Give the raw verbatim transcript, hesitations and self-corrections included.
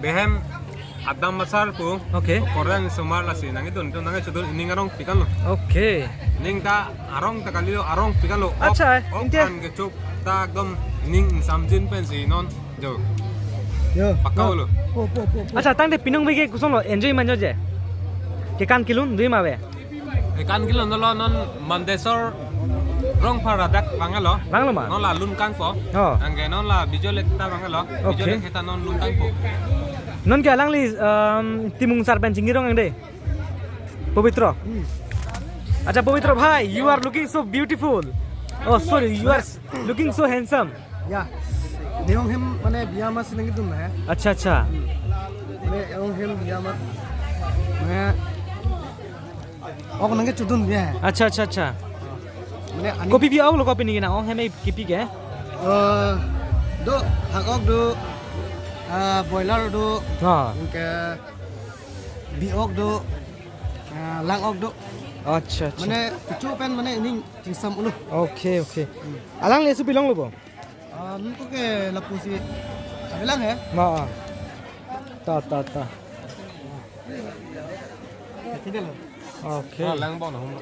Behem Adam Masar pu. Okay. Korang sumar lasi nangkedun, nangchedun, ining arong pikan lo. Okay. Ining ta arong ta kalilo, arong pikan lo. Ok, Acha, ok, inte. An kechok ta ekdom ining ingsamjin pensi non jo. Yo. Pakka lo. Po, po, po, po. Acha, tangte pinong bege koson lo, enjoy manjo je. Kekan kelun dui ma ave? Kekan kelun lo, non Mandesor Rongphar adak vanglo. Vanglo ma? Non la lun kangpo. Oh. Anke non la Bijoy Lekhetha vanglo. Okay. Bijoy Lekhetha non lun kangpo. Non ke alangli, um, Timung sar pen chingirong ang de. Pabitra. Acha, Pabitra bhai, you are looking so beautiful. Oh, sorry, you are looking so handsome. Ya. Ne-ong hem mane biya amat si nangkedun na. Acha, acha. Mane ne-ong hem biya amat. Mane ok nangkechedun ya. Acha, acha, acha. Mane ani Kopi pi ok lo, kopi ni na ong hem kipi ke? Eh, do, hak ok do, ah, boiler do, Ha. Anke bi ok do, ah, lang ok do. Acha, acha. Mane kecho pen mane ining chingsam ulo. Okay, okay. Alangli asupi longlo bo? Ah, nungko ke lapusi avelang he. Ma, ah. Ta, ta, ta. Tidak lo. Okay. Ah, lang bo na hum lo.